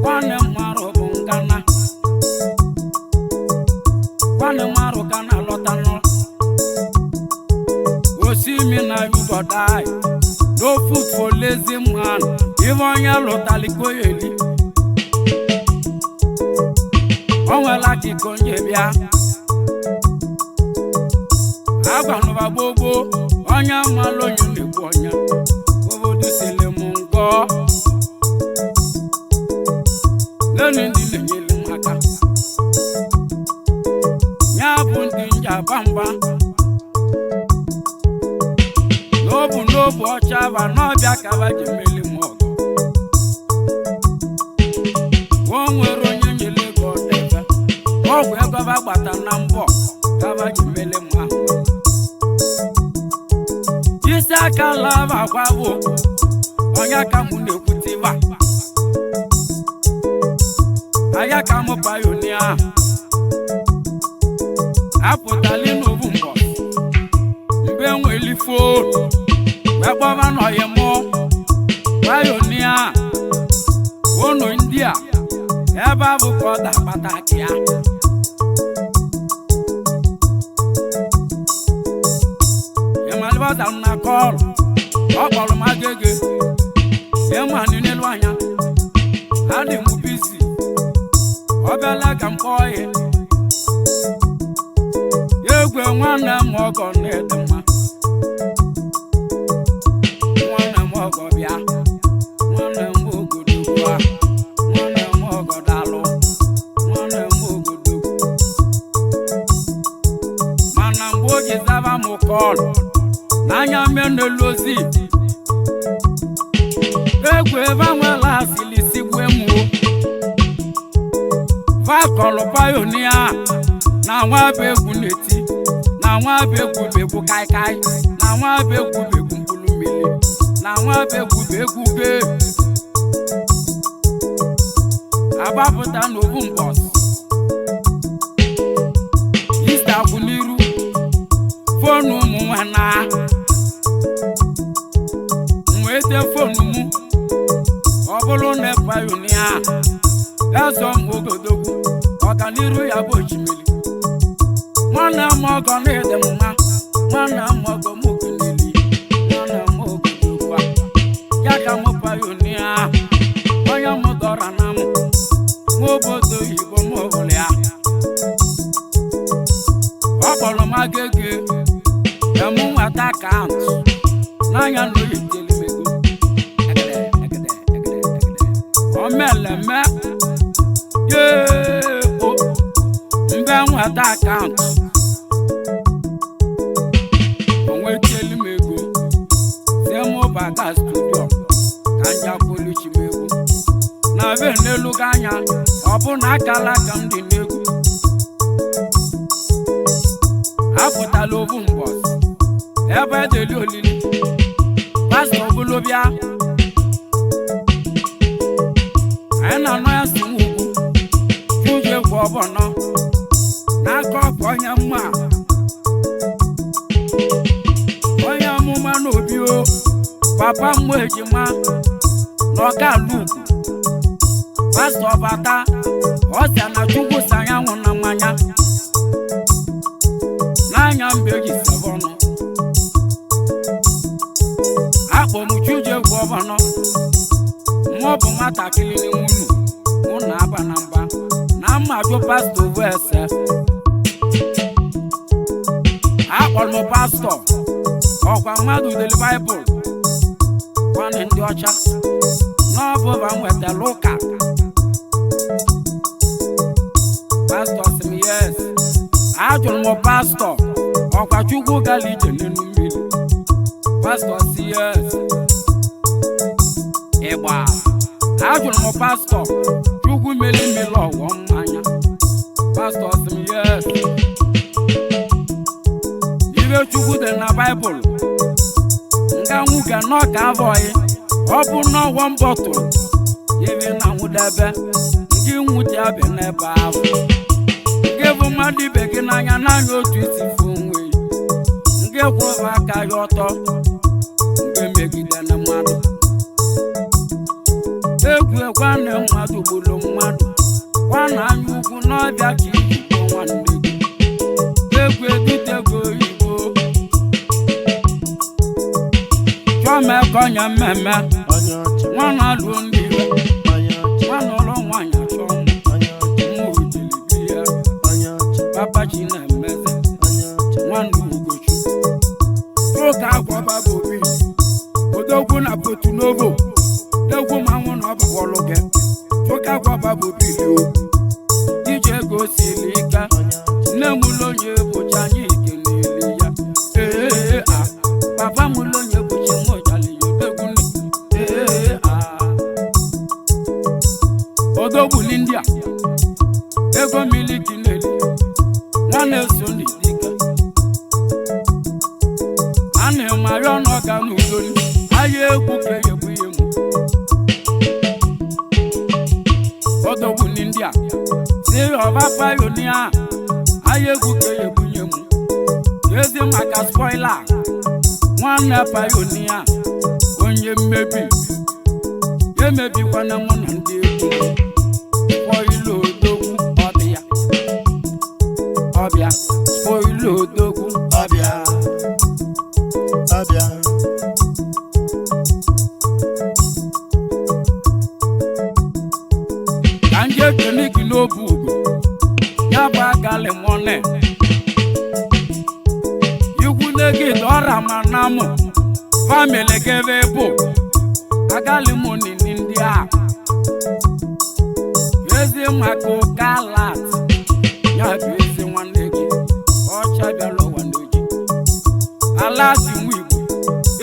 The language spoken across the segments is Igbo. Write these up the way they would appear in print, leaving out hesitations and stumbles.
Nwanne mmarụ bụ ngana. Nwanne mmarụ ka na-alọta nọ. Osimi na you go die. No food for lazy man. Ife onye lụtali ka oya eli. O nwela ka iko onye bịa. Agwanụba gboo gboo, onye mmalụ onye na-egbu onye. Obodo sili m ngọ. Lenu ndị na-enyelu m aka. Ya bụ ndị njaba mgba. N'obu n'obu ọcha ba n'ọbịa ka ba ji emeli m ọgụ. O nwere onye nyere ego ọdebe. Ọgwụ ego ba gbata na mbọ ka ba ji emeli m ahụ. Isi aka lava gwa bụ onye ka mụ na-ekwute ibe a. Aya ka mụ pionia. Apụtali n'obu mbọ. Mgbe nweli fonu wee kpọba nọghị mụ pionia unu ndị a ebe a bụ ka ọ da-akpata akị ya. Ịmalịbọza m na kọlụ ọ kpọrọ m agege ịma n'elu anya adị m bizi ọ bịala ka m kpọọ ya egwe nwanne m ọgọ na-ede mma nwanne m ọgọ bịa nwanne m ogodogwu a nwanne m ọgọ dalụ nwanne m ogodogwu mana mgbe o ji zaba m kọlụ n'anya menelu ozi egwu ebe anwela asịlị sigbue m o vakọlụ payonia na nwa bụ egwu na-eti na nwa bụ egwu bụ egwu kaikai na nwa bụ egwu bụ egwu mkpụrụ mmiri na nwa bụ egwu bụ egwu be agbapụta n'obu mbọs ista kwụ n'iru fonu ụmụ nwana m wee tee fonu mụ ọ bụrụ na payonia eze m ogodogwu ọganiru ya bụ osimiri nwanne m ọgọ na-ede m mma nwanne m ọgọ m okeneli nwanne m ogodogwu a ya ka m payonia onye m dọra na m nwa obodo oyibo m hụrụ ya ọ kpọrọ m agege ka m nweta akaụntụ n'anya na oyi telimego egede egede egede egede omeleme yee o mgbe nweta akaụntụ onwe tielu m ego si mụ bata studio ka m jakwuluchi m egwu na be n'elu gị anya ọ bụ na akala aka m dị n'egwu apụtala ovu mbọs ebe edeli olili pastọ bụlụ bịa anyị na-anọ ya si m ugwu juju egwu ọbọnọ n'aka ọkwa onye mma onye amụma n'obi o papa mmụ ejima na ọka ala ugwu pastọ bata ọ sị na chukwu si anyanwụ na mmanya n'anya mgbe eji sebe ọnụ akpọ m chuju egwu ọbọnọ mụ bụ nwatakịrị n'ime unu mụ na-aba na mba na mma jụ pastọ ovu ese akpọrọ m pastọ ọkwa mmadụ dere baịbụl kwanị ndị ọcha n'ọbụba m nwetara ụka pastọ sị m yes ajụrụ m pastọ ọkwa chukwu gara ije n'elu mmiri pastọ sị yes ịgba ajụrụ m pastọ chukwu meli mmiri ọghọ mmanya pastọ sị m yes ibe chukwu dị na baịbụl nga nwuga n'ọka avọghị ọ bụ n'ọwọ mbọtụrụ ebe na nwụdebe ndị nwute abịa n'ebe ahụ nke bụ mmadụ ibe gị n'anya n'anya otu isi fụ onwe nke kwụba aka ya ọtọ nke megide na mmadụ egwu ekwe na mmadụ gburu Nwana anya ukwu n'ọbịa ka ijikọ nwanne gị. Egwu edutego oyibo. Chọmekọnya mmemme. Onye ọcha. Nwana lụọ ndị iwe. Onye ọcha. Nwana ụlọ nwaanyị achọ mụ. Onye ọcha. Mụ ojelibi ya. Onye ọcha. Papa Chinemeze. Onye ọcha. Nwanne Ugochukwu. Ụka agwọba bụ obi. Odogwu na Potunovo. Egwu manwụ na ọbawọlụ gị. Ụka agwọba bụ obi o. Ije ego siri ike. Onye ọcha. Nne m lonye bụcha anyị keneli ya. Ee a. Papa m lonye bụchi m ụjali ya odogwu nne. Ee a. Odogbuli ndị a. Ego miliki na-eli. Nwanne so n'idike. A na-eme arịọ n'ọga n'udo ni. Ahịa egwu ka egbu ihe mụ. Odogbuli ndị a. Si ọba payonia. Ahịa egwu ka ebunye mụ. Ezi maka spoila. Nwanne payonia. Onye mmebi. Emebikwana mụ na ndị egwu m. Spoila odogwu ọbịa. Ọbịa. Spoila odogwu. Ọbịa. Ọbịa. Ka ndị ekeniki n'obu ugo ya bụ agali mọne ikwu negide ọra ma na mụ famili gebe bụ agali mọni ndị a ezi maka ụka lat ya bụ ezi nwanne gị ọcha bịala ụwa n'oji ala si nwa igbo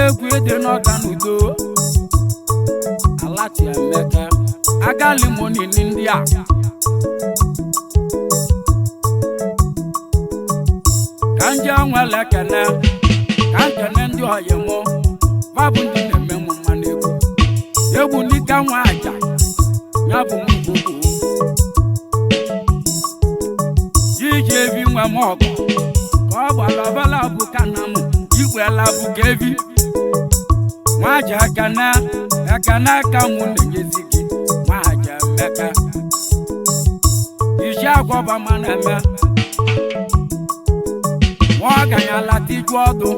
egwu ịdị n'ọga n'udo ala ti emeka agali mọni ndị a. Ka nje nwere ekene ka nkene ndị ọyị mụ babụ ndị na-eme mụ mma n'egwu egwu n'ike nwa aja ya bụ m gbogbo iji evi nwe m ọgụ ka ọ gbara ọbala bụ ka na mụ igwela bụ ka evi nwa aja ekene ekene ka mụ na-enyezi gị nwa aja emeka iji agwọba ma na-eme nwa ọganyala tiju ọdụ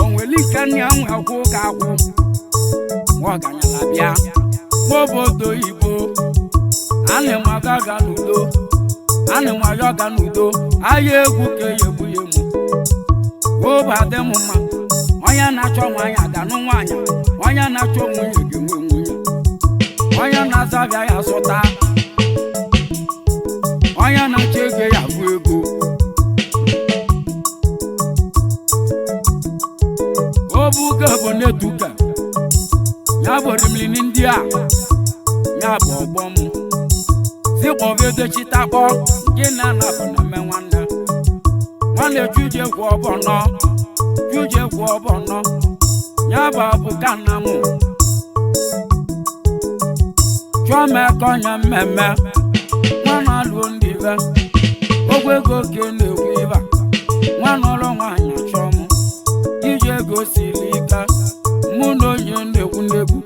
onwere ike nne ya nwe akwụ ka akwụ nwa ọganyala bịa nwa obodo oyibo ana m aga ga n'udo ana m ayọ ga n'udo ahịa egwu ka eyi egbu ya emu obe adị m mma onye na-achọ nwaanyị aga-anụ nwaanyị onye na-achọ nwunye ga-enwe nwunye onye na-azụ abịa ya zụta onye na-achọ ego ya bụ ego obuga bụ netuka ya bụ rimlini ndị a ya bụ ọgbọ m zikpọbedochitakpọ nke na anabụ na eme nwanne nwanne chuje kwụ ọbọ nọ chuje kwụ ọbọ nọ ya bụ abụka nna m chọmekọnya mmemme nwana alụọ ndị be ogwe ego ke na-ekwu ịba nwana ọrụ nwaanyị achọ m ije ego siri ike mụ na onye na-ekwu n'egwu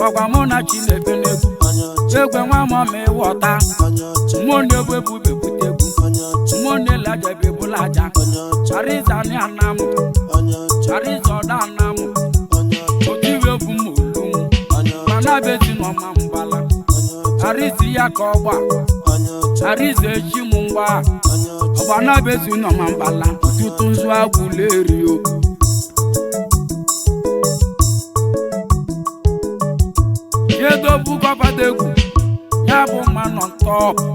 ọkwa mụ na Chineke n'egwu Onye ọcha. egwe nwa ma ma ịghọta Onye ọcha. mụ na-egwu ebube bute egwu Onye ọcha. mụ na-ele aja ebe ebula aja Onye ọcha. chariza ni anamụ Onye ọcha. chariza ọda anamụ Onye ọcha. otu iwe bụ m olu m Onye ọcha. mana bezi n'ọma mbala Onye ọcha. charizi ya ka ọgba Onye ọcha. chariza echi m mgba Onye ọcha. ọgba na bezi n'ọma mbala tutu nzu agwụla eri o. Jedobugọbadegwu ya bụ manọ ntọpụ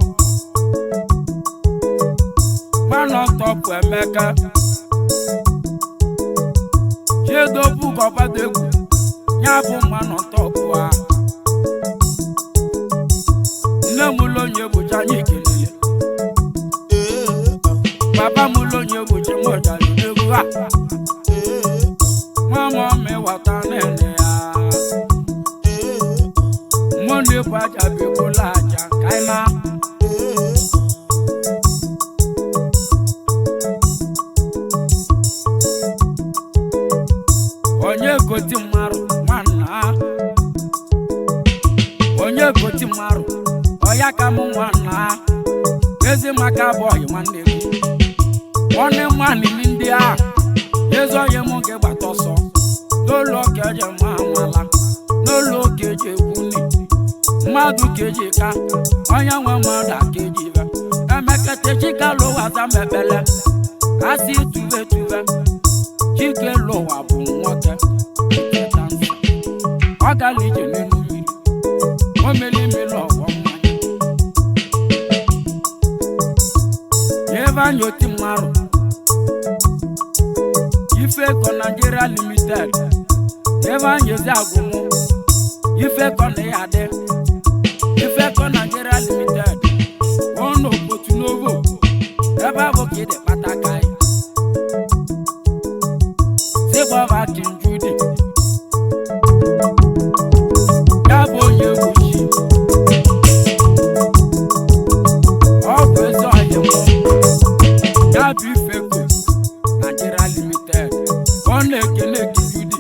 manọ ntọpụ Emeka jedobugọbadegwu ya bụ manọ ntọpụ a nne m lonye bụcha anyị kelele Ee, ah. papa m lonye bụchi m ụjarị n'egwu a Ee, nwa m ọmịwata nene ya. Ee, Mụ na-ebu aja bụ ebula aja ka anyị na ee. Onye goti mmarụ nwanna onye goti mmarụ ọya ka mụ nwanna. Ezi maka abụọghị nwanne gị, nwanne nwanne ndị a ezi onye m gị gbata ọsọ n'ụlọ oke eji ma amala, n'ụlọ oke eji ekwu nni mmadụ ka eji ka onye nwe mmadụ aka eji ibe emekete chike lụwa zamekpele asị tuve tuve. Chike lụwa bụ nwoke nke dansa, ọ gara ije n'elu mmiri, o meli mmiri ọghọ mmanya. Ebe anyị oti mmarụ Ifeco Nigeria Limited, ebe anyị ezi agụmụ Ifeco na ya dị Ifeco Nigeria Limited ọnụ Otu Novo, ebe ahụ ka ịdị kpata kai sigbọba Kinjudi, ya bụ onye egwuchi ọ bụ ezi ọyị mụ, ya bụ Ifeco Nigeria Limited. Ọ na-ekele Kinjudi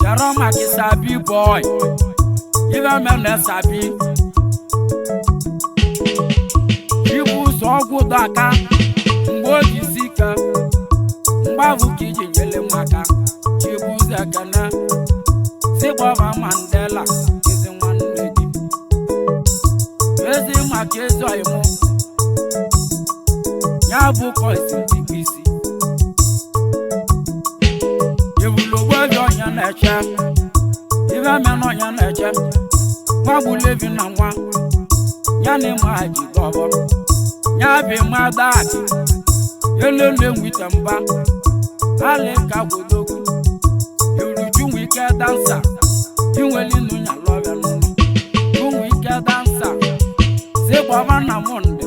chọrọ maka sabi boy ibe mere sabi ibu ụzọ ọgwụ dọ aka mgbe o ji isi ike mgbabụ ka iji nyere m aka. Chibu ụzọ ekene sigbọba Mandela, ezi nwanne gị, ezi maka ezi ọyịmụ, ya bụ kọisi ntikwu isi ebulogbobi ọnya na-eche ibe mena ọnya na-eche nwa gbulebi na nwa ya na ịma ha ji dọbọ ya bụ ịma daakị elele nwite mba alịka gwodogwu eruju nwe ike dansa inweli nunya lọbịa n'ụlọ nwe ike dansa si gbaba na mụ ndị